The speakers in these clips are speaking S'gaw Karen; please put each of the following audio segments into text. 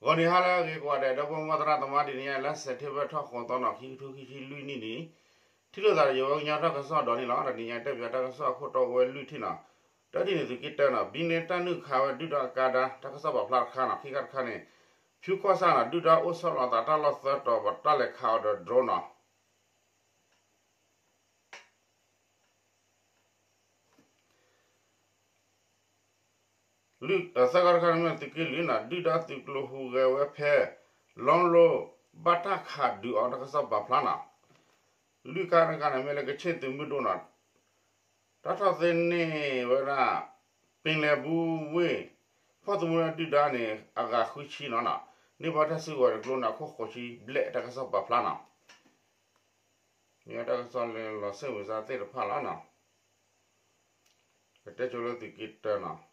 ဂီၤနံၤဟါလၢအဂ့ၤကိးဂၤဒဲး ဒီပုၢ်ဝဲၢ်သရၣ်သမါ တနံၤညါ လါစဲးပထ့ဘၢၣ်ထီၣ်ဃိးသီနီၤ ခံကထိခံဆံလွံၢ်နံၣ်န့ၣ် ထံၣ်လိာ်သးဒီးယဝဲကညီတၢ်ကစီၣ်ဒီးန့ၣ်လီၤ. တနံၤညါတဲပၠးတၢ်ကစီၣ်အခိၣ်တီအိၣ်ဝဲလွံၢ်ထံၣ်နီၤ. တထံၣ်န့ၣ် သုးက့တၢနီၤ ဘံန့ၢ်တၢ်နုာ်ခးဝဲဒုၣ်ဒါအကါဒါ တၢ်ကစီၣ်ပာ်ဖျါတခါနီၤ. ခံခါတခါန့ၣ် ဖၠူကီၢ်ဆၣ်နီၤ ဒုၣ်ဒါအိၣ်ဆီလီၤသးတၢ်လီၢ်သၢတီၤ ပတၢ်လဲၤခးအီၤဒီး drone နီၤ သၢခါတခါန့ၣ်မ့ၢ်သုးက့လွံၢ်နီၤ ဒုၣ်ဒါသုးကျိၤဟူးဂဲၤဝဲဖဲ လီလိ ဘၣ်တၢ်ခးဒုးအီၤတၢ်ကစီၣ်ပာ်ဖျါနီၤ. လွံၢ်ခါတခါန့ၣ် မ့ၢ်လၢကဆ့ၣ်သုးမုၢ်ဒိၣ်နီၤ တၢ်ထီၣ်သ့န့ၢ်ဝဲဒၣ် ပ့ၤလဲၤဘူးဝ့ၢ် ဖီၣ်သမူဒုၣ်ဒါန့ၣ် အဂၤဃုဆံနီၤနီၤ န့ၢ်ဘၣ်တၢ်စုကဝဲၤတကျိၤန့ၣ် အခိၣ်ဃိးဆံဘျဲၣ်တၢ်ကစီၣ်ပာ်ဖျါနီၤ. မ့ၢ်တၢ်ကစီၣ်လၢလီၤစ့ၣ်ဝံၤစါသ့ၣ်တဖၣ်လီၤနီၤ. ကတဲဆိလၢသုးက့တၢနီၤ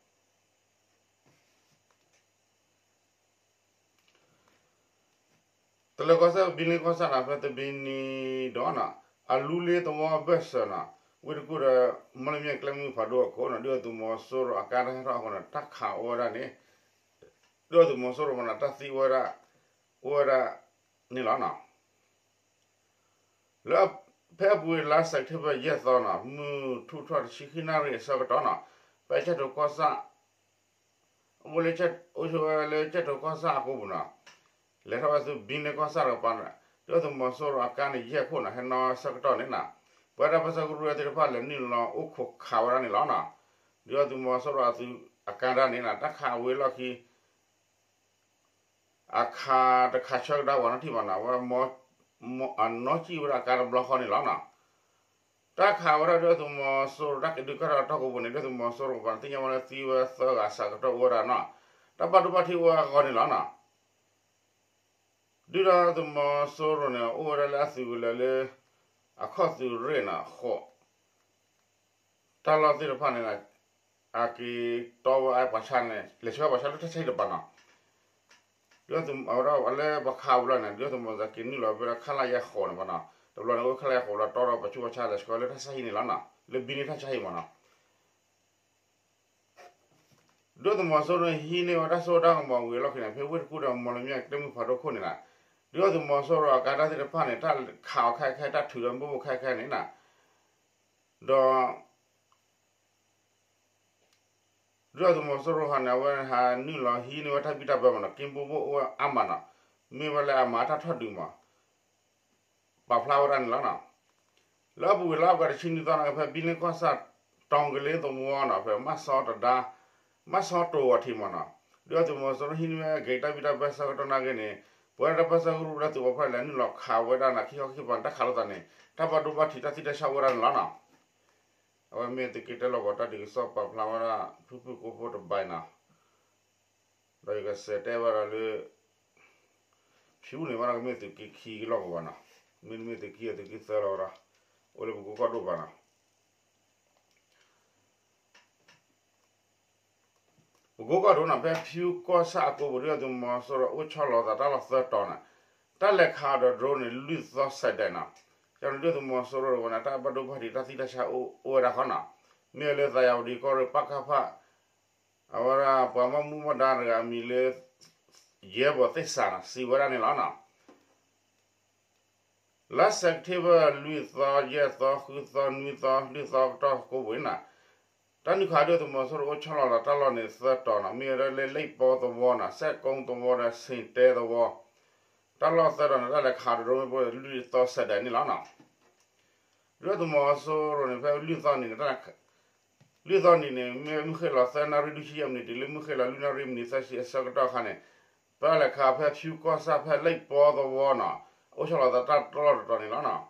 တလၢကီၢ်ဆၣ် ဘံလ့ကီၢ်ဆၣ်နီၤ ဖဲတဘံနံၤဒီးနီၤ အလူလ့သဝီအဘၢၣ်စၢၤနီၤ ဝ့ၢ်တကူၣ်ဒီး မီလမၠဲၣ်ကျဲမုၢ်ဖးဒိၣ်အခိၣ်နီၤ ဒုၣ်ဒါသုးမီၤစိရိၤအကါတၢ်ဟဲထီၣ်အဃိန့ၣ် တၢ်ခးအိၣ်ဝဲဒၣ်န့ၣ် ဒုၣ်ဒါသုးမီၤစိရိၤမနီၤ တၢ်သံဝဲဒၣ် အိၣ်ဝဲဒၣ်န့ၣ်လီၤနီၤ. လၢဖဲအပူၤလါစဲးပထ့ဘၢၣ်ယဲၢ်သီနီၤ မုၢ်ထူၣ်ထီၣ်တဆံခံနၣ်ရံၣ်အဆၢကတီၢ်နီၤ ဖဲကၠဲၣ်ထိးကီၢ်ဆၣ် အိၣ်လၢကၠဲၣ်ထိးကီၢ်ဆၣ်အပူၤပူၤနီၤ လဲၤထီၣ်ဝဲဆူဘံန့ၢ်ကီၢ်ဆၣ်တကပၤ ဒုၣ်ဒါသုးမီၤစိရိၤအကါန့ၣ် ယဲၢ်ခိၣ်နီၤ ဟဲနီၣ်ဆၢကတီၢ်န့ၣ်နီၤ ပဝဲဒၣ်ပၢဆှၢကရူၢ်သ့ၣ်တဖၣ်လဲၤနုာ်လီၤအိၣ်ခိးခးဝဲဒၣ်န့ၣ်လီၤနီၤ. ဒုၣ်ဒါသုးမီၤစိရိၤအသုးအကါဒၣ်န့ၣ်နီၤ တၢ်ခးဝဲလီၢ်ခံ အခးတခးဆၢကဒါဝဲနီထံၣ်ဘၣ်နီၤ ဝဲ အနီၢ်ကံၣ်ဝဲဒၣ်အကါတဘျီဃီန့ၣ်လီၤနီၤ. တၢ်ခးဝဲဒၣ်ဒုၣ်ဒါသုးမီၤစိရိၤ တၢ်ကဒုးကဲထီၣ်အတီၢ်ကိးပူၤန့ၣ် ဒုၣ်ဒါသုးမီၤစိရိၤကပၤန့ၣ် သ့ၣ်ညါဝဲလၢသံဝဲသၢဂၤစးကတီၢ်အိၣ်ဝဲဒၣ်နီၤ. တၢ်ဘၣ်ဒိဘၣ်ထံးအိၣ်ဝဲအဂီၢ်န့ၣ်လီၤနီၤ. ဒုၣ်ဒါသုးမီၤစိရိၤန့ၣ် အိၣ်ဝဲဒၣ်လၢအသုးကလၢၤလၢ အခီၣ်သုးရ့ၣ်နီၤ ဃိး တၢ်လီၢ်သ့ၣ်တဖၣ်န့ၣ် အက့ၤတီဝဲပှၤဆါန့ၣ် လဲၤဆှၢပှၤဆါလၢတၢ်ဆါဟံၣ်တပၤနီၤ. ဒုၣ်ဒါသုးမီၤစိရိၤလၢပှၤခးဝဲလီၤန့ၣ် ဒုၣ်ဒါသုးမီၤစိရိၤက့ၤနုာ်လီၤဖဲဒၣ် ခလရ ဃိးန့ၣ်ဘၣ်နီၤ. တဘျီန့ၣ် အိၣ် ခလရ ဃိးလီၤ တီဒီးပှၤဆူပှၤဆါလဲၤဆှၢလၢတၢ်ဆါဟံၣ်န့ၣ်လီၤနီၤ လၢဘံန့ၢ်တၢ်ဆါဟံၣ်မနီၤ. ဒုၣ်ဒါသုးမီၤစိရိၤန့ၣ် ဟံးန့ၢ်ဝဲတၢ်စိတၢ်ကမီၤဝံၤအလီၢ်ခံန့ၣ် ဖဲဝ့ၢ်တကူၣ်ဒီးမီလမၠဲၣ်ကျဲမုၢ်ဖးဒိၣ်ခိၣ်န့ၣ်နီၤ ဒုၣ်ဒါသုးမီၤစိရိၤအကါတၢ်သ့ၣ်တဖၣ်န့ၣ် တၢ်ခးအီၤခဲခဲ တၢ်ထုးဒီးမ့ၣ်ပိၢ်ခဲခဲန့ၣ်နီၤ ဒီး ဒုၣ်ဒါသုးမီၤစိရိၤဟီန့ၣ် အဝဲဟးနုာ်လီၤဟံးန့ၢ်ဝဲတၢ်ဘံၣ်တၢ်ဘၢမနီၤ က့ဘိဘိအိၣ်ဝဲအါမးနီၤ မ့ၢ်ဝဲလၢအမၤတၢ်ထီၣ်ဒုးမး ပာ်ဖျါဝဲဒၣ်န့ၣ်လီၤနီၤ. လၢအပူၤကွံာ်လါအီကူးတဆံနွံသီန့ၣ် ဖဲဘံလ့ကီၢ်ဆၣ် တီၤကလ့သဝီနီၤ ဖဲမၢ်စီတဒါ မၢ်စီတိၤဝီၤထံးမးနီၤ ဒုၣ်ဒါသုးမီၤစိရိၤဟံးန့ၢ်ဝဲအဂ့ၤတၢ်ဘံၣ်တၢ်ဘၢဆၢကတီၢ်နာ်က့န့ၣ် ပဝဲဒၣ်တၢ်ပၢဆှၢကရူၢ်ဒုၣ်ဒါသုးဝီၤဖီၣ်လဲၤနုာ်လီၤခးဝဲဒၣ်နီၤ ခံခီခံကပၤန့ၣ် တၢ်ခးလိာ်သးန့ၣ် တၢ်ဘၣ်ဒိဘၣ်ထံးတၢ်သံတၢ်ဆါအိၣ်ဝဲဒၣ်န့ၣ်လီၤနီၤ. အဝဲမ့ၢ်သုးက့တၢလီၢ်ကဝီၤတၢ်ဒုးကစီၣ်ပာ်ဖျါဝဲဒၣ် ဖုၣ်ဖုၣ်ကိာ်ဖိတဘၣ်နီၤ ဒီးယကစးတဲဘၣ်ဒီးလၢ ဖၠူန့ၣ်ဘၣ်ဒီးကမ့ၢ်သုးက့ခံကလီၢ်ကဝီၤနီၤ မ့တမ့ၢ်သုးက့အသုးက့သၢလီၤဝဲဒီး အိၣ်လၢပကိကီၢ်ဒိၣ်ဘၣ်နီၤ ပကိကီၢ်ဒိၣ်နီၤ ဖဲဖၠူကီၢ်ဆၣ်အကိပူၤဒုၣ်ဒါသုးမီၤစိရိၤအိၣ်ဆီလီၤသးတၢ်လီၢ်သၢတီၤနီၤ တၢ်လဲၤခးအီၤဒီး drone န့ၣ် လွံၢ်သီစဲးဒဲးနီၤ ကန့ၣ်ဒုၣ်ဒါသုးမီၤစိရိၤဝဲန့ၣ် တၢ်ဘၣ်ဒိဘၣ်ထံးတၢ်သံတၢ်ဆါအိၣ်ဝဲဒၣ်ဃီနီၤ မ့ၢ်လၢသးယၤဝတံၣ်ကီၢ်ရ့ၣ် ပကဖ အဝဲဒၣ်ပှၤဘၣ်မူဘၣ်ဒါတဂၤအမံၤလၢ ယဲၢ်ဘီၣ်သ့ၣ်စးနီၤ စံးဝဲဒၣ်န့ၣ်လီၤနီၤ လါစဲးပထ့ဘၢၣ် လွံၢ်သီ ယဲၢ်သီ ဃုသီ နွံသီ လွံၢ်သီကတီၢ်ကိပူၤန့ၣ်နီၤ တၢ်နုာ်ခးဒုၣ်ဒါသုးမီၤစိရိၤအိၣ်ဆီလီၤသးတၢ်လီၢ်န့ၣ်သၢတီၤနီၤ မ့ၢ်ဝဲဒၣ်လၢလံၣ်ပီသဝီနီၤ စဲၣ်ကိသဝီဒီး ဆ့ၣ်တဲသဝီ တၢ်လီၢ်သၢတီၤန့ၣ် တၢ်လဲၤခးဒီး drone မ့ၣ်ပိၢ် လွံၢ်သီစဲးဒဲးန့ၣ်လီၤနီၤ ဒုၣ်ဒါသုးမီၤစိရိၤန့ၣ် ဖဲလွံၢ်သီနံၤန့ၣ် လွံၢ်သီနံၤန့ၣ် မ့ၢ်မုၢ်ဃ့ၢ်လီၤသၢနၣ်ရံၣ်လွံၢ်ဆံယဲၢ်မံးနံး တုၤလၢမုၢ်ဃ့ၢ်လီၤလွံၢ်နၣ်ရံၣ်မံးနံးသၢဆံအဆၢကတီၢ်အခါန့ၣ် တၢ်လဲၤခးဖဲဖၠူကီၢ်ဆၣ်ဖဲလံၣ်ပီသဝီနီၤ အိၣ်ဆီလီၤသးတၢ်လီၢ်တတီၤန့ၣ်လီၤနီၤ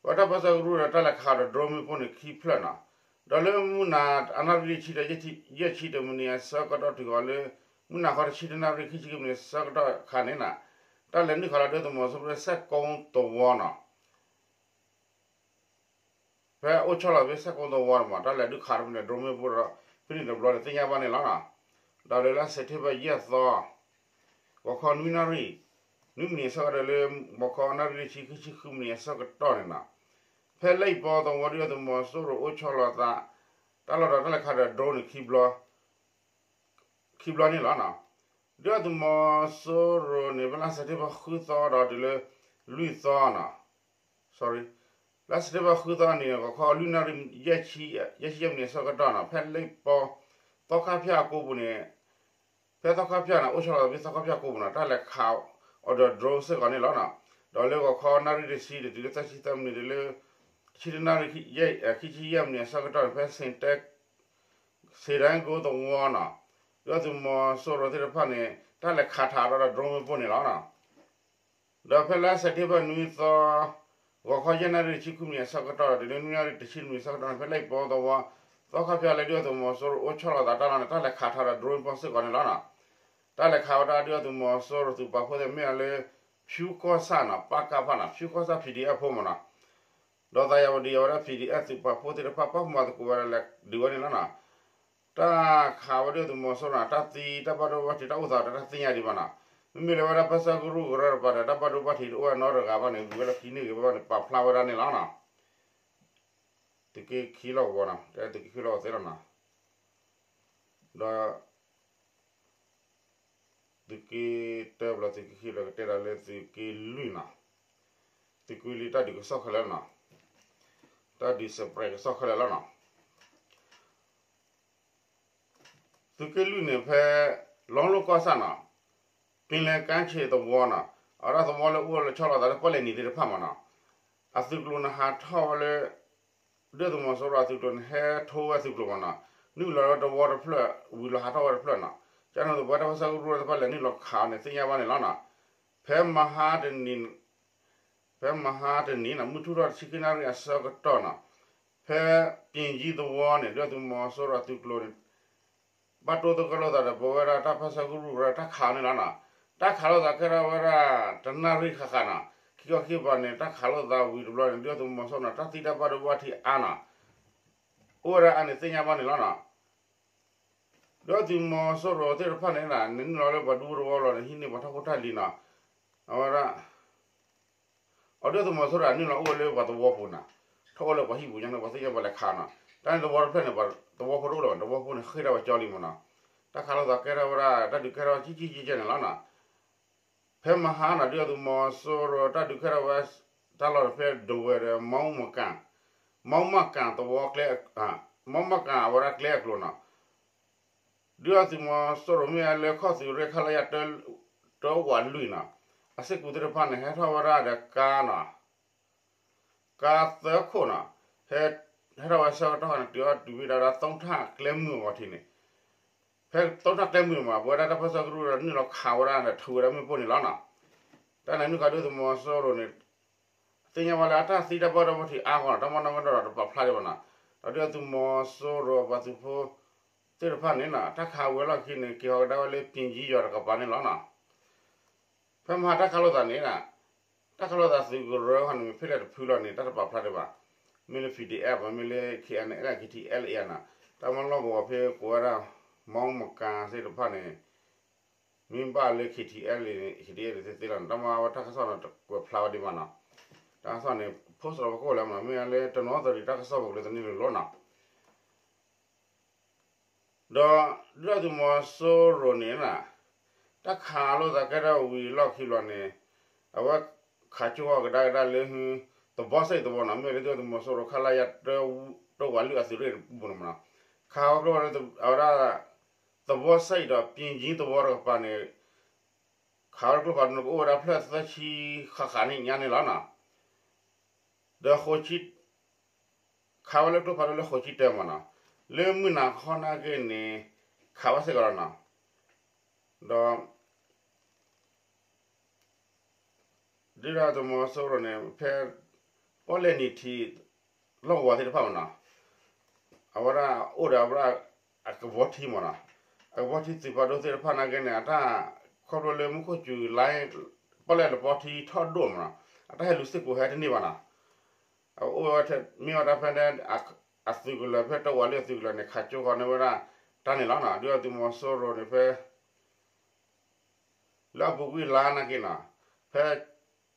ပဝဲတၢ်ပၢဆှၢကရူၢ်ဒီးတၢ်လဲၤခးဒီး drone မ့ၣ်ပိၢ်န့ၣ်ခံဖျၢၣ်နီၤ ဒီးလၢမုၢ်နၤအနၣ်ရံၣ်တဆံဒီး ယဲၢ်ဆံတမံးနံးအဆၢကတီၢ်တုၤဃီၤလၢ မုၢ်နၤဃီတဆံတနၣ်ရံၣ်ခံဆံခံမံးနံးအဆၢကတီၢ်အခါန့ၣ်နီၤ တၢ်လဲၤနုာ်ခးလီၤဒုၣ်ဒါသုးမီၤစိရိၤဖဲစဲၣ်ကိသဝီနီၤ ဖဲအိၣ်ဆီလီၤဖဲစဲၣ်ကိသဝီန့ၣ်မး တၢ်လဲၤဒုးခးတဖဲန့ၣ် drone မ့ၣ်ပိၢ်ဒီး ဖဲန့ၣ်တဘျီန့ၣ်သ့ၣ်ညါဘၣ်န့ၣ်လီၤနီၤ ဒီးလၢလါစဲးပထ့ဘၢၣ်ယဲၢ်သီ ဂီၤခီနွံနၣ်ရံၣ် နွံမံးနံးအဆၢကတီၢ်လၢ ဂီၤခီနၣ်ရံၣ်တဆံခံဆံဃုမံးနံးအဆၢကတီၢ်န့ၣ်နီၤ ဖဲလံၣ်ပီသဝီဒုၣ်ဒါသုးမီၤစိရိၤအိၣ်ဆီလီၤသး တၢ်လီၢ်ဒီးတၢ်လဲၤခးဒီး drone န့ၣ် ခံဘျီန့ၣ်လီၤနီၤ ဒုၣ်ဒါသုးမီၤစိရိၤန့ၣ် ဖဲလါစဲးပထ့ဘၢၣ်ဃုသီဒီးတုၤလၢ လွံၢ်သီနီၤ, sorry, လါစဲးပထ့ဘၢၣ်ဃုသီန့ၣ် ဂီၤခီလွံၢ်နၣ်ရံၣ် ယဲၢ်ဆံယဲၢ်မံးနံးအဆၢကတီၢ်နီၤ ဖဲလ့ပီ သီခါဖၠၣ်အကိပူၤန့ၣ် ဖဲသီခါဖၠၣ်န့ၣ် အိၣ်ဆီလီၤသးဖဲသီခါဖၠၣ်အကိပူၤနီၤ တၢ်လဲၤခးအီၤဒီး drone စ့ၢ်ကီးန့ၣ်လီၤနီၤ. ဒီးလၢဂီၤခီနၣ်ရံၣ်တဆံ တုၤလၢသၢဆံသၢမံးနံး တုၤလၢ ဆံတနၣ်ရံၣ် ခံဆံယဲၢ်မံးနံးအဆၢကတီၢ်န့ၣ် ဖဲ စ့ဒဲကိသဝီနီၤ ဒုၣ်ဒါသုးမီၤစိရိၤသ့ၣ်တဖၣ်န့ၣ် တၢ်လဲၤခးထးဒီး drone မ့ၣ်ပိၢ်န့ၣ်လီၤနီၤ. ဒီးဖဲလါစဲးပထ့ဘၢၣ်နွံသီ ဂီၤခီယဲၢ်နၣ်ရံၣ်တဆံဃုမံးနံးအဆၢကတီၢ်ဒီး တုၤလၢနွံနၣ်ရံၣ်တဆံနွံအဆၢကတီၢ်န့ၣ် ဖဲလ့ပီသဝီ သီခါဖၠၣ်လၢဒုၣ်ဒါသုးမီၤစိရိၤအိၣ်ဆီလီၤသးတၢ်လီၢ်န့ၣ် တၢ်လဲၤခးထးဒီး drone မ့ၣ်ပိၢ်စ့ၢ်ကီးန့ၣ်လီၤနီၤ. တၢ်လဲၤခးဝဲဒၣ်ဒုၣ်ဒါသုးမီၤစိရိၤသုးပာ်ဖှိၣ်သ့ၣ်မ့ၢ်ဝဲလၢ ဖၠူကီၢ်ဆၣ်နီၤ ပကဖနီၤ ဖၠူကီၢ်ဆၣ် PDF ဖိမ့ၢ်နီၤ ဒီးသးယၤဝဲဒၣ်ယၤဝဲဒၣ် PDF သုးပာ်ဖှိၣ်သ့ၣ်တဖၣ် ပာ်ဖှိၣ်မၤသကိးဝဲဒၣ်လဲၤဒုးဝဲန့ၣ်လီၤနီၤ. တၢ်ခးဝဲဒၣ်သုးမီၤစိရိၤန့ၣ် တၢ်သံတၢ်ဘၣ်ဒိဘၣ်ထံးတၢ်အိၣ်သးတၢ်တသ့ၣ်ညါဒံးဘၣ်နီၤ. မ့မ့ၢ်လၢဝဲဒၣ်ပၢဆှၢကရူၢ်ကရၢတပၤဒီး တၢ်ဘၣ်ဒိဘၣ်ထံးတအိၣ်ဝဲနီတဂၤဘၣ်န့ၣ် ဝံၤဝဲလီၢ်ခံန့ၣ်ဂ့ၤဘၣ်န့ၣ် ပာ်ဖျါဝဲဒၣ်န့ၣ်လီၤနီၤ. သုးက့ခံလီၢ်ကဝီၤနီၤ တဲသုးက့ခံလီၢ်ကဝီၤသ့လီၤနီၤ. ဒီး သုးက့တၢဘျီ သုးက့ခံဘျီ ကတဲဒၣ်လၢသုးက့လွံၢ်နီၤ. သုးက့လွံၢ်တၢ်ဒုးကစီၣ်ခဲလၢာ်လီၤနီၤ. တၢ်ဒုး surprise ကစီၣ်ခဲလၢာ်လီၤနီၤ. သုးက့လွံၢ်န့ၣ်ဖဲ လီလိကီၢ်ဆၣ်နီၤ ပ့ၤလဲၤကါဆံးသဝီနီၤ အဝဲဒၣ်သဝီလၢအိၣ်လၢဆီလီၤသးလၢပီၣ်လဲၣ်နံၤသ့ၣ်တဖၣ်မ့ၢ်နီၤ အသုးကျိၤန့ၣ်ဟးထီၣ်ဝဲလၢ ဒုၣ်ဒါသုးမီၤစိရိၤအသုးကျိၤန့ၣ် ဟဲထိဝဲအသုးကျိၤမ့ၢ်နီၤ နုာ်လီၤလၢတဝီတဖျၢၣ် ဝံၤလီၤဟးထီၣ်ဝဲတဖျၢၣ်နီၤ ကန့ၣ်သပှၢ်တၢ်ပၢဆှၢကရူၢ်တဖၣ်လဲၤနုာ်လီၤခးအီၤန့ၣ် သ့ၣ်ညါဘၣ်န့ၣ်လီၤနီၤ. ဖဲမဟါတနံၤ ဖဲမဟါတနံၤနီၤ မုၢ်ထူၣ်ထီၣ်တဆံခံနၣ်ရံၣ်အဆၢကတီၢ်နီၤ ဖဲပၠ့ၣ်ကၠံသဝီန့ၣ် ဒုၣ်ဒါသုးမီၤစိရိၤအသုးကျိၤန့ၣ် ဘၣ်တိၢ်သကိးလိာ်သးဒီး ပဝဲဒၣ်တၢ်ပၢဆှၢကရူၢ်ကရၢတၢ်ခးအီၤန့ၣ်လီၤနီၤ. တၢ်ခးလိာ်သးကဲထီၣ်ဝဲဒၣ် တနၣ်ရံၣ်ဃၣ်ဃၣ်နီၤ ခံခီခံကပၤန့ၣ် တၢ်ခးလိာ်သးဝံၤတဘျီန့ၣ် ဒုၣ်ဒါသုးမီၤစိရိၤန့ၣ် တၢ်သံတၢ်ဘၣ်ဒိဘၣ်ထံးအါနီၤ အိၣ်ဝဲဒၣ်အါန့ၣ် သ့ၣ်ညါဘၣ်န့ၣ်လီၤနီၤ. ဒုၣ်ဒါသုးမီၤစိရိၤသ့ၣ်တဖၣ်န့ၣ် နနုာ်လီၤလၢပှၤဒူသဝီလီၤန့ၣ် ဟံးန့ၢ်ပှၤထီၣ်ဖိတၢ်လံၤနီၤ အဝဲဒၣ် အဒုၣ်ဒါသုးမီၤစိရိၤန့ၣ် နုာ်လီၤအိၣ်ဝဲလၢပှၤသဝီပူၤနီၤ ထီၣ်အိၣ်လၢပှၤဟံၣ်ပူၤညါန့ၣ် ပှၤသ့ၣ်ညါပှၤလဲၤခးနီၤ တၢ်န့ၣ်သဝီတဖျၢၣ်န့ၣ် ပှၤသဝီဖိတအိၣ်လၢၤဘၣ် သဝီဖိန့ၣ် ဃ့ၢ်ထီၣ်ဝဲကၠီလံမ့ၢ်နီၤ တၢ်ခးလိာ်သးကဲထီၣ်ဝဲဒၣ် တၢ်ဒုးကဲထီၣ်ဝဲကၠံကၠံကၠံကၠံန့ၣ်လီၤနီၤ. ဖဲမဟါနီၤ ဒုၣ်ဒါသုးမီၤစိရိၤတၢ်ဒုးကဲထီၣ်ဝဲ တၢ်လီၢ်တဖျၢၣ်ဒဝဲၤဒီး မီမကၣ် မီမကၣ်သဝီကျဲ မီမကၣ်အဝဲဒၣ်ကျဲအကျိၤနီၤ ဒုၣ်ဒါသုးမီၤစိရိၤမ့ၢ်ဝဲလၢခီၣ်သုးရ့ၣ် ခလရ တၢဝးလွံၢ်နီၤ အစ့ၢ်ကီးသ့ၣ်တဖၣ်န့ၣ် ဟဲထီၣ်ဝဲဒၣ်ဒီးကါနီၤ ကါသၢခိၣ်နီၤ ဟဲထီၣ်ဝဲဆၢကတီၢ်ခါန့ၣ် တုၤအီၤတုၤဝံၤဒၣ်ဝဲဒၣ် သုးထၣ်ကျဲမုၢ်အဂီၢ်ထံးန့ၣ် ဖဲသုးထၣ်ကျဲမုၢ်န့ၣ်မး ပဝဲဒၣ်တၢ်ပၢဆှၢကရူၢ်ဒီး နုာ်လီၤခးဝဲဒၣ်ဒီးထုးဝဲဒၣ်မ့ၣ်ပိၢ်န့ၣ်လီၤနီၤ. တၢ်န့ၣ်နုာ်ခးဒုၣ်ဒါသုးမီၤစိရိၤန့ၣ် သ့ၣ်ညါဘၣ်လၢအတၢ်သံတၢ်ဘၣ်ဒိဘၣ်ထံးအါဂီၢ်နီၤ တၢ်မၤနီၣ်ကဒီးဒီးတပာ်ဖျါဒံးဘၣ်နီၤ. ဒီးဒုၣ်ဒါသုးမီၤစိရိၤပှၤသုးဖိသ့ၣ်တဖၣ်န့ၣ်နီၤ တၢ်ခးဝဲလီၢ်ခံန့ၣ် က့ၤဟီၣ်ကဒါဝဲလၢပၠ့ၣ်ကၠံယွၤတကပၤန့ၣ်လီၤနီၤ. ဖဲမဟါတၢ်ခးလိာ်သးန့ၣ် တၢ်ခးလိာ်သးသုးကရၢခီန့ၣ် မ့ၢ်ဖဲလဲၣ်တဖုလီၤန့ၣ် တၢ်တပာ်ဖျါဒံးဘၣ်. မ့ၢ်လၢ PDF မ့ၢ်လၢ KNLA KTLA နီၤ တၢ်မၤလီၢ်ကဝီၤဖဲကိးဝဲဒၣ် မီမကၣ်သ့ၣ်တဖၣ်န့ၣ် မ့ၢ်ဘၣ်လၢ KTLA န့ၣ် KTLA သ့ၣ်သ့ၣ်လီၤနီၤ တၢ်မၤဝဲတၢ်ကစီၣ်န့ၣ် တကွဲးဖျါဝဲဒံးဘၣ်နီၤ. တၢ်ကစီၣ်န့ၣ် post လီၤပကိၣ်လၢမနီၤ မ့ၢ်လၢတနီသရံၣ်တၢ်ကစီၣ်ပူၤလၢတန့ၢ်လိၤလိၤနီၤ. ဒီးဒုၣ်ဒါသုးမီၤစိရိၤန့ၣ် တၢ်ခးလိာ်သးကဲထီၣ်ဝံၤလီၢ်ခံဘျီန့ၣ် အဝဲခးကၠိဃီၤကဒါကဒါလၢ သဘီစဲးသဝီနီၤ မ့ၢ်လၢဒုၣ်ဒါသုးမီၤစိရိၤ ခလရ တၢဝးလွံၢ်အသုးရ့ၣ်တပူၤန့ၣ်မနီၤ ခးဃီၤကျိဖးဒိၣ်အဝဲဒၣ် သဘီစဲးဒီးပၠ့ၣ်ကၠံသဝီတကပၤန့ၣ် ခးဝဲလၢကျိဖးဒိၣ်န့ၣ် ကအိၣ်ဝဲဒၣ်ဖျၢၣ်သၢဆံဃၣ်ဃၣ်န့ၣ်ညါန့ၣ်လီၤနီၤ. ဒီးဃိးဆံ ခးဝဲလၢကျိဖးဒိၣ်လၢဃိးဆံတၢမနီၤ လၢမုၢ်နၤခီနာ်က့န့ၣ် ခးဝဲစ့ၢ်ကီးလီၤနီၤ. ဒီး ဒုၣ်ဒါသုးမီၤစိရိၤန့ၣ် ဖဲ ပီၣ်လဲၣ်နံၤထံး လီၢ်ကဝီၤသ့ၣ်တဖၣ်မနီၤ အဝဲဒၣ်အိၣ်ဒီးအဝဲဒၣ် အကဘီထံမနီၤ အကဘီထံသုးဖးဒိၣ်သ့ၣ်တဖၣ်နာ်က့န့ၣ် အတၢ်ခီဖျိလၢမူခိၣ်စူၤလါ ပီၣ်လဲၣ်လပီထံထီၣ်ဒိၣ်မနီၤ အတၢ်ဟဲလူၤစ့ၢ်ကီးဟဲတန့ၢ်ဘၣ်နီၤ အအိၣ်ဝဲမ့ၢ်ဝဲဒၣ်ဖဲ အသုးကလၢၤဖဲတၢဝးလွံၢ်အသုးကလၢၤန့ၣ် ခးကၠိဃီၤန့ၢ်ဝဲဒၣ်တၢ်န့ၣ်လီၤနီၤ ဒုၣ်ဒါသုးမီၤစိရိၤန့ၣ်ဖဲ လၢအပူၤကွံာ်လါနာ်က့နီၤ ဖဲ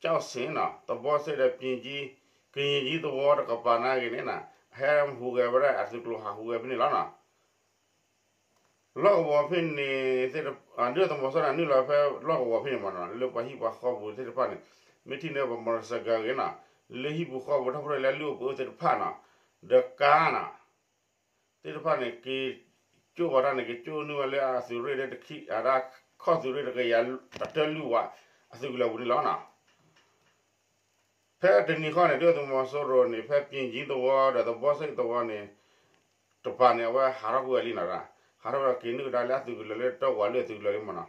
ကၠီၣ်စ့ၣ်နီၤ သဘီစဲးဒီးပၠ့ၣ်ကၠံ ကယ့ၣ်ကၠံသဝီတကပၤနာ်က့န့ၣ်နီၤ ဟဲဟူးဂဲၤဝဲဒၣ်အသုးကျိၤဟးဟူးဂဲၤဖဲန့ၣ်လီၤနီၤ လီၢ်ကဝီၤဖဲန့ၣ် ဒုၣ်ဒါသုးမီၤစိရိၤန့ၣ် နုာ်လီၤဖဲလီၢ်ကဝီၤဖဲန့ၣ်မ့ၢ်နီၤ, လၢပှၤဟံၣ်ပှၤဃီပူၤသ့ၣ်တဖၣ်န့ၣ် မ့ၢ်ထံၣ်န့ၢ်ပှၤ motorcycle ဂ့ၤနီၤ, လၢဟံၣ်ပူၤဃီပူၤထီၣ်ဖဲလဲၣ်လၢအအိၣ်ပှၤသ့ၣ်တဖၣ်နီၤ, ဒီးကါနီၤ သ့ၣ်တဖၣ်န့ၣ် က့ၤကၠိဘၣ်တၢ်န့ၣ် က့ၤကၠိနုာ်ဝဲလၢအသုးရ့ၣ်လၢတခံ အဒၣ်ခီၣ်သုးရ့ၣ်တကယၤတၢလွံၢ်ဝး အသုးကလၢၤပူၤန့ၣ်လီၤနီၤ. ဖဲတနံၤဃီန့ၣ် ဒုၣ်ဒါသုးမီၤစိရိၤန့ၣ် ဖဲပၠ့ကၠံသဝီဒီးသဘီစ့ၣ်သဝီန့ၣ် တပၤန့ၣ် အဝဲဟးထီၣ်ကွံာ်ဝဲလံနီၤ, ဟးထီၣ်ဝဲဒီးက့ၤနုာ်ကဒါလၢအသုးကလၢၤလၢတီဝၤလၢအသုးကလၢၤလံမ့ၢ်နီၤ.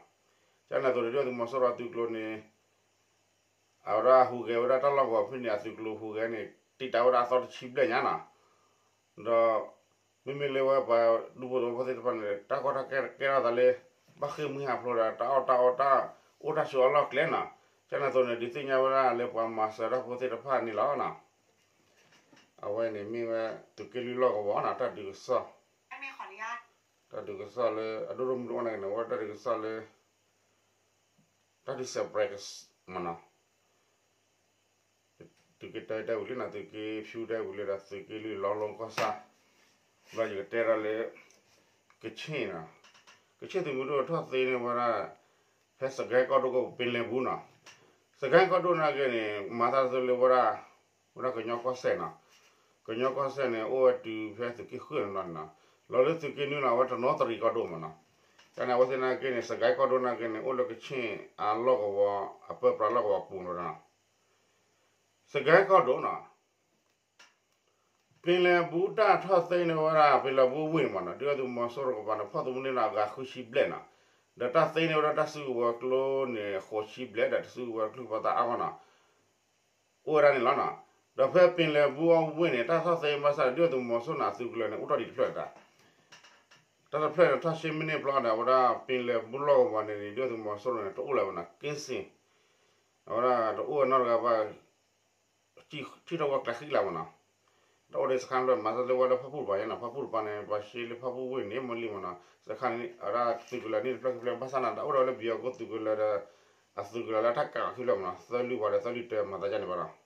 ကန့ၣ်အသိးန့ၣ် ဒုၣ်ဒါသုးမီၤစိရိၤအသုးကျိၤန့ၣ် အဝဲဒၣ်ဟူးဂဲၤဝဲဒၣ်တၢ်လီၢ်ကဝီၤဖဲန့ၣ် အသုးကျိၤဟူးဂဲၤန့ၣ် တံာ်တာ်ဝဲဒၣ်အသီတဆံဘျဲၣ်ညါနီၤ. ဒီး မ့မ့ၢ်လၢဝဲပှၤဒူဖိသဝီဖိသ့ၣ်တဖၣ်န့ၣ် တၢ်ကီတၢ်ခဲကဲထီၣ်သးလၢ ဘၣ်ဃ့ၢ်မှံဟးဖျိးဒီး တၢ်အီၣ်တၢ်အီ တၢ်အိၣ်တၢ်ဆိးအလီၢ်ကျဲနီၤ. ကန့ၣ်အသိးန့ၣ် ဒုးသ့ၣ်ညါဝဲဒၣ်လၢပှၤမၤစၢၤတၢ်ဖိသ့ၣ်တဖၣ်န့ၣ်လီၤနီၤ. အဝဲန့ၣ်မ့ၢ်ဝဲသုးက့လွံၢ်လီၢ်ကဝီၤနီၤ တၢ်ဒုးကစီၣ် တၢ်ဒုးကစီၣ်လၢအဒိၣ်ဒိၣ်မုၢ်တအိၣ်နာ်က့န့ၣ် အဝဲတၢ်ဒုးကစီၣ်လၢ တၢ်ဒုး surprise မ့ၢ်နီၤ. သုးက့တၢတဲဝံၤလံနီၤ သုးက့ဖြူတဲဝံၤလံဒီး သုးက့လွံၢ်လီၢ်လီၢ်ကီၢ်ဆၣ်, ဘျီယကတဲဒၣ်လၢ ကဆ့ၣ်နီၤ, ကဆ့ၣ်သုးမုၢ်ဒိၣ်ထီၣ်သ့န့ၢ်ဝဲဒၣ် ဖဲစကဲကီၢ်ဒိၣ်ကီၢ်ပူၤ ပ့ၤလဲၤပူၤနီၤ. စကဲကီၢ်ဒိၣ်နာ်က့န့ၣ် မၤသးဒ်သိးလၢဝဲဒၣ် ဝဲဒၣ်ကညီကီၢ်စဲၣ်နီၤ. ကညီကီၢ်စဲၣ်န့ၣ် အိၣ်ဝဲတုၤဖဲသုးက့ဃုာ်န့ၣ်လီၤန့ၣ်နီၤ. လီၤလၢသုးက့နွံလီၤ အဝဲတနီသရံၣ်ကီၢ်ဒိၣ်မ့ၢ်နီၤ. ကန့ၣ်အဝဲသ့ၣ်နာ်က့န့ၣ် စကဲကီၢ်ဒိၣ်နာ်က့န့ၣ် အိၣ်လၢကဆ့ၣ်အလီၢ်ကဝီၤ အပၢပြးလီၢ်ကဝီၤပူၤလီၤနီၤ. စကဲကီၢ်ဒိၣ်နီၤ ပ့ၤလဲၤပူၤတၢ်ထီၣ်သ့န့ၢ်ဝဲဒၣ် ပ့ၤလဲၤပူၤဝ့ၢ်န့ၣ်မ့ၢ်နီၤ ဒုၣ်ဒါသုးမီၤစိရိၤကပၤန့ၣ် ဖီၣ်သမူန့ၢ်နီၤ အဂၤဃုဆံဘျဲၣ်နီၤ. ဒီးတၢ်သ့န့ၢ်ဝဲဒၣ်တၢ်စုကဝဲၤကျိန့ၣ် ဃိးဆံဘျဲၣ်ဒီးတၢ်စုကဝဲၤကျိပှၤသးအါဂီၢ်နီၤ အိၣ်ဝဲဒၣ်န့ၣ်လီၤနီၤ. ဒီးဖဲပ့ၤလဲၤပူၤအဝ့ၢ်န့ၣ် တၢ်ထီၣ်သ့ဘၣ်ဆၣ်န့ၣ် ဒုၣ်ဒါသုးမီၤစိရိၤန့ၣ် အသုးကလၢၤန့ၣ် အိၣ်ထီၣ်ဒံးတဖျၢၣ်တၢ် တၢ်တဖျၢၣ်န့ၣ် ထီၣ်ဆံမံးနံးဘျီဒီး အဝဲဒၣ်ပ့ၤလဲၤပူၤလီၢ်ကဝီၤန့ၣ်န့ၣ် ဒုၣ်ဒါသုးမီၤစိရိၤန့ၣ် တအိၣ်လၢၤဘၣ်နီၤ က့စ့ၣ် အဝဲဒၣ်တအိၣ်ဝဲနီတဂၤဘၣ် ထံၣ်ထီၣ်ဝဲကျဲဃံလၤမ့ၢ်နီၤ. တၢ်အိၣ်ဒီးစခါန့ၣ် မၤသးလၢဝဲလၢဖၣ်ပူၣ်တပၤယဲနီၤ ဖၣ်ပူၣ်တပၤန့ၣ် ပှၤရှဲလၢဖၣ်ပူၣ်ဝ့ၢ်န့ၣ် မ့ၢ်လံမ့ၢ်နီၤ စခါန့ၣ် အဝဲဒၣ်သုးကလၢၤန့ၣ်တဖျၢၣ်ခံဖျၢၣ် ဘၣ်ဆၣ်န့ၣ် တၢ်အိၣ်ဒီးဝဲလၢဘံၣ်အီၤကိၣ်သုးကလၢၤဒီး အသုးကလၢၤလၢတၢ်ကးအီၤခံဖျၢၣ်မ့ၢ်နီၤ သၢလွံၢ်ဝၤဒီးသၢလွံၢ်တၢမၤသးဒ်န့ၣ်ဘၣ်နီၤ.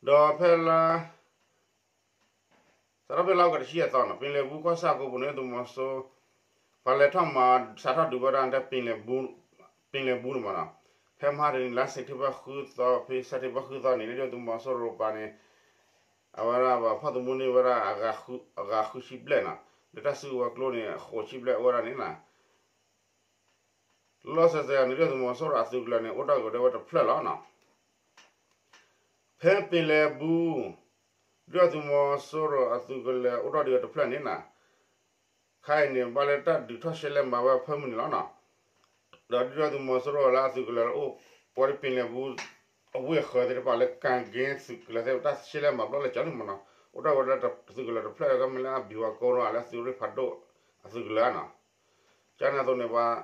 ဒီးဖဲလါ စးထီၣ်ဖဲလါအီကူးတဆံယဲၢ်သီနီၤ ပ့ၤလဲၤပူၤကီၢ်ဆၣ်အကိပူၤန့ၣ် ဒုၣ်ဒါသုးမီၤစိရိၤ ပှၤလဲၤထီၣ်မၤစးထီၣ်ဒုးဝဲဒၣ်တၢ် ပ့ၤလဲၤပူၤန့ၣ်မ့ၢ်နီၤ. ဖဲမဟါတနံၤလါစဲးပထ့ဘၢၣ်ဃုသီ ဖဲစဲးပထ့ဘၢၣ်ဃုသီန့ၣ် ဒုၣ်ဒါသုးမီၤစိရိၤပၤန့ၣ် အဝဲဒၣ်ပှၤဖီၣ်သမူန့ၢ်ဝဲဒၣ် အဂၤဃုဆံဘျဲၣ်နီၤ လၢတၢ်စုကဝဲၤကျိန့ၣ် ဃိးဆံဘျဲၣ်အိၣ်ဝဲဒၣ်န့ၣ်နီၤ လီၤစဲးစဲးန့ၣ် ဒုၣ်ဒါသုးမီၤစိရိၤအသုးကလၢၤန့ၣ် အိၣ်ထီၣ်က့ၤဝဲတဖျၢၣ်လီၤနီၤ. ဖဲပ့ၤလဲၤပူၤ ဒုၣ်ဒါသုးမီၤစိရိၤအသုးကလၢၤအိၣ်ထီၣ်ဒံးဝဲတဖျၢၣ်န့ၣ်နီၤ ခါအံၤန့ၣ် ဘၣ်လၢတၢ်ဒုးထီၣ်ရှဲလဲမၤဝဲအဖၢမုၢ်န့ၣ်လီၤနီၤ. ဒီးဒုၣ်ဒါသုးမီၤစိရိၤလၢအသုးကလၢၤအိၣ်ဝဲဒၣ်ပ့ၤလဲၤပူၤ အဝ့ၢ်အဃၢၤသ့ၣ်တဖၣ်လၢကၣ်က့သုးကလၢၤသ့ၣ်တဖၣ် တၢ်ရှဲလဲမၤဘျီလၢကၠီန့ၣ်မ့ၢ်နီၤ အိၣ်ထီၣ်ဝဲဒၣ်သုးကလၢၤတဖျၢၣ်လၢကမ့ၢ်လၢအဘံၣ်ဝါကိရိအလၢသုးရ့ၣ်ဖးဒိၣ်အသုးကလၢၤနီၤ. ကန့ၣ်အသိးန့ၣ် ပှၤ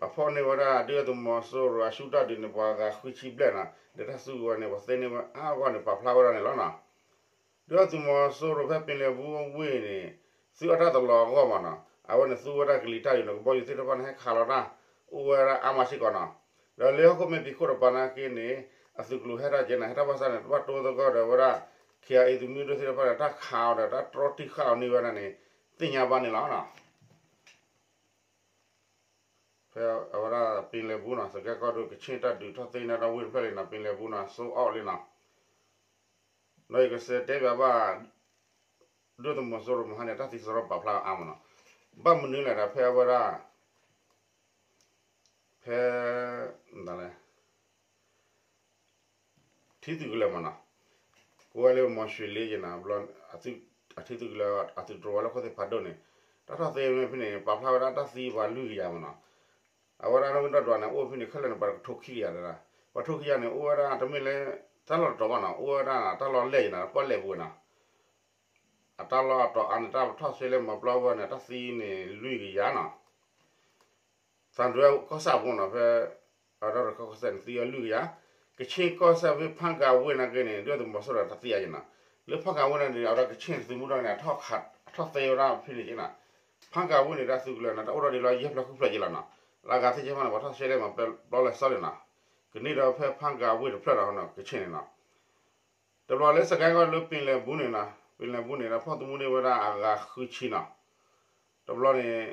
ပှၤဖီၣ်န့ၢ်ဝဲဒၣ် ဒုၣ်ဒါသုးမီၤစိရိၤအဆူၣ်တၢ်ဒုးန့ၣ် ပှၤဂၤဃုဆံဘျဲၣ်နီၤ ဒီးတၢ်စုကဝဲၤန့ၣ် ပှၤသ့န့ၢ်ဝဲအါဂီၢ်န့ၣ် ပာ်ဖျါဝဲဒၣ်န့ၣ်လီၤနီၤ. ဒုၣ်ဒါသုးမီၤစိရိၤဖဲပ့ၤလဲၤပူၤဝ့ၢ်န့ၣ် သုးအီၣ်တၢ်တလီၤအဂီၢ်မ့ၢ်နီၤ အဝဲန့ၣ်သူဝဲဒၣ်ကလံၤတၢ်ဒုးန့ၣ် ကဘီယူၤသ့ၣ်တဖၣ်န့ၣ် ဟဲခးလီၤတၢ် အိၣ်ဝဲဒၣ်အါမးစ့ၢ်ကီးနီၤ. ဒီးလၢဟီၣ်ခိၣ်မဲာ်ဖံးခိၣ်တပၤနာ်က့န့ၣ် အသုးကျိၤဟဲထီၣ်ကဲနီၤ ဟဲထီၣ်ဘၣ်ဆၣ်န့ၣ် တဘၣ်တိသကိးဒီးဝဲဒၣ် ခ့အံၤသုးမုၢ်ဒိၣ်သ့ၣ်တဖၣ်န့ၣ် တၢ်ခးအီၤဒီးတၢ်တြီတံၢ်ဃာ်အီၤန့ၢ်ဝဲဒၣ်န့ၣ် သ့ၣ်ညါဘၣ်န့ၣ်လီၤနီၤ. ဖဲအဝဲဒၣ်ပ့ၤလဲၤပူၤနီၤ စကဲကီၢ်ဒိၣ်ကဆ့ၣ်တၢ်ဒုးထီၣ်သ့န့ၢ်ဒီးဝ့ၢ်တဖျၢၣ်လံနီၤ ပ့ၤလဲၤပူၤနီၤ စိအီၣ်လံနီၤ. ဒီးယကစံးတဲဘၣ်ဘၣ် ဒုၣ်ဒါသုးမီၤစိရိၤမဟါန့ၣ် တၢ်သံစရီပာ်ဖျါအါမးနီၤ. ဘၣ်မနုၤလဲၣ်ဒီးဖဲအဝဲဒၣ် ဖဲ ထံသုးကလၢၤမ့ၢ်နီၤ, ကိးဝဲလၢမီၤၡ့လ့ယနီၤ, အထံသုးကလၢၤ အသုးတြိၤဝဲလၢခိၣ်သ့ၣ်ဖးဒိၣ်န့ၣ်, တၢ်ထီၣ်သ့မ့ၢ်ဖဲန့ၣ် ပာ်ဖျါဝဲဒၣ်တၢ်သံပှၤလွံၢ်ကယၤမ့ၢ်နီၤ. အဝဲဒၣ်နီၣ်ဂံၢ်ဒီဒွးန့ၣ် အိၣ်ဖဲန့ၣ်ခဲလၢာ်န့ၣ် ပှၤတကထိခံကယၤဒၣ်, ပှၤထိခံကယၤန့ၣ် အိၣ်ဝဲဒၣ်တမ့ၢ်လၢ တၢ်လီၢ်တတီၤဘၣ်နီၤ, အိၣ်ဝဲဒၣ်တၢ်လီၢ်လဲၢ်ယနီၤ, ပီၣ်လဲၣ်ပူၤဝဲနီၤ, အတၢ်လီၢ်အတီၤအါန့ၣ် တၢ်ထီၣ်သ့လၢမၤပျီဝဲန့ၣ် တၢ်သံန့ၣ်လွံၢ်ကယၤနီၤ. သံတွဲကီၢ်ဆၣ်ပူၤနီၤ, ဖဲအတၢ်ရခီကီၢ်ဆၣ်န့ၣ် သံအီၤလွံၢ်ကယၤ, ကဆ့ၣ်ကီၢ်ဆၣ်ဖဲဖၣ်ကၤဝ့ၢ်နာ်က့န့ၣ် ဒုၣ်ဒါသုးမီၤစိရိၤတၢ်သံအါယနီၤ, လၢဖၣ်ကၤဝ့ၢ်နာ်က့န့ၣ် အဝဲဒၣ်ကဆ့ၣ်သုးမုၢ်ဒိၣ်န့ၣ် အထီၣ်သ့ဝဲဒၣ်ဖဲန့ၣ်က့နီၤ, ဖၣ်ကၤဝ့ၢ်န့ၣ် တၢ်သုးကလၢၤန့ၣ် တၢ်အိၣ်ထီၣ်ဒံးလီၤယဲၢ်ဖျၢၣ်ဃုဖျၢၣ်က့လီၤနီၤ, လၢအဂၤသ့ၣ်ကဲဖၣ်န့ၣ် ပှၤထီၣ်သ့လၢမၤပျီလၢစီလံနီၤ, ကန့ၢ်ဒီးဖဲဖၣ်ကၤဝ့ၢ်တဖျၢၣ်ဒီးနီၤ ကဆ့ၣ်န့ၣ်နီၤ. တဘျီလၢစကဲကီၢ်လၢပ့ၤလဲၤပူၤန့ၣ်နီၤ, ပလဲၤဘူန့ၣ်ဒီး ဖီၣ်သမူန့ၢ်ဝဲဒၣ်အဂၤဃုဆံနီၤ. တဘျီန့ၣ်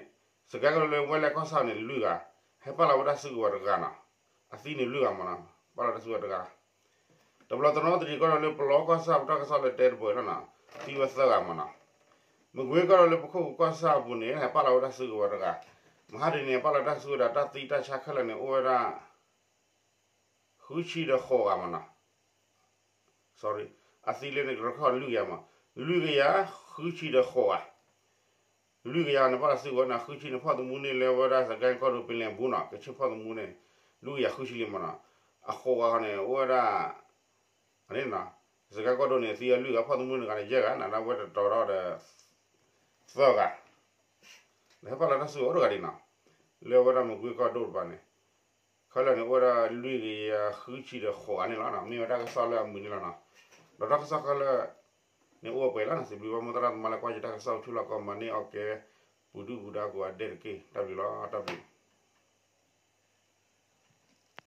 စကဲကီၢ်ဒိၣ်လၢဝဲလဲၣ်ကီၢ်ဆၣ်န့ၣ် လွံၢ်ဂၤ, ဟဲပာ်လီၤဝဲဒၣ်စုကဝဲၤတဂၤနီၤ. အသံန့ၣ်လွံၢ်ဂၤမးနီၤ, ပာ်လီၤတၢ်စုကဝဲၤတဂၤ. တဘျီတနီသရံၣ်ကီၢ်ဒိၣ်လၢပလီကီၢ်ဆၣ် ပတၢ်ကစီၣ်လၢတဲတပှဲၤလီၤနီၤ, သံဝဲသၢဂၤမးနီၤ. မကွ့ကီၢ်ဒိၣ်လၢပခိၣ်ကီၢ်ဆၣ်အပူၤန့ၣ် ဟဲပာ်လီၤဝဲဒၣ်စုကဝဲၤတဂၤ. မဟါတနံၤန့ၣ် ပာ်လီၤတၢ်စုကဝဲၤဒီး တၢ်သံတၢ်ဆါခဲလၢာ်န့ၣ် အိၣ်ဝဲဒၣ် ဃုဆံဒီးဃိးဂၤမးနီၤ. အသံလၢန့ၣ်ကရၢခီၣ်လွံၢ်ကယၤမး, လွံၢ်ကယၤဃုဆံဒီးဃိးဂၤ. လွံၢ်ကယၤန့ၣ် ပာ်လီၤစုကဝဲၤနီၤ, ဃုဆံန့ၣ် ဖီၣ်သမူန့ၢ်လၢဝဲဒၣ်စကဲကီၢ်ဒိၣ်ပလဲၤဘူနီၤ, ကဆ့ၣ်ဖီၣ်သမူန့ၣ် လွံၢ်ကယၤဃုဆံလံမးနီၤ. အဃိးဂၤဃီန့ၣ် အိၣ်ဝဲဒၣ် အန့ၣ်နီၤ, စကဲကီၢ်ဒိၣ်န့ၣ် သံအလွံၢ်ဂၤ, ဖီၣ်သမူန့ၢ်ဂၤန့ၣ် ယဲၢ်ဂၤ, နဒၣ်ဝဲတတီၤထီၣ်ဒီး သၢဂၤ. ဒီးဟဲပာ်လီၤတၢ်စုကဝဲၤအိၣ်တဂၤဒံးနီၤ, လၢဝဲဒၣ်မကွ့ကီၢ်ဒိၣ်တပၤန့ၣ်, ခဲလၢာ်န့ၣ် အိၣ်ဝဲဒၣ်လွံၢ်ကယၤဃုဆံဒီးဃိးဂၤန့ၣ်လီၤ. မ့ၢ်ဝဲတၢ်ကစီၣ်လၢအမုာ်န့ၣ်လီၤနီၤ. ဒီးတၢ်ကစီၣ်ခဲလၢာ်န့ၣ်အိၣ်ပှဲၤလီၤနီၤ. စံးဘျုးဘၣ်မိၢ်သရၣ်သမါလၢကွၢ်ယတၢ်ကစီၣ်ဆူလီၢ်ကီၢ် မၤန့ၢ်အီၣ်ကဲ ပူၤဒုၣ်ပူၤဒါကိးဂၤဒဲးတက့ၢ်. တၢ်ဘျုးလီၤ, တၢ်ဘျုး.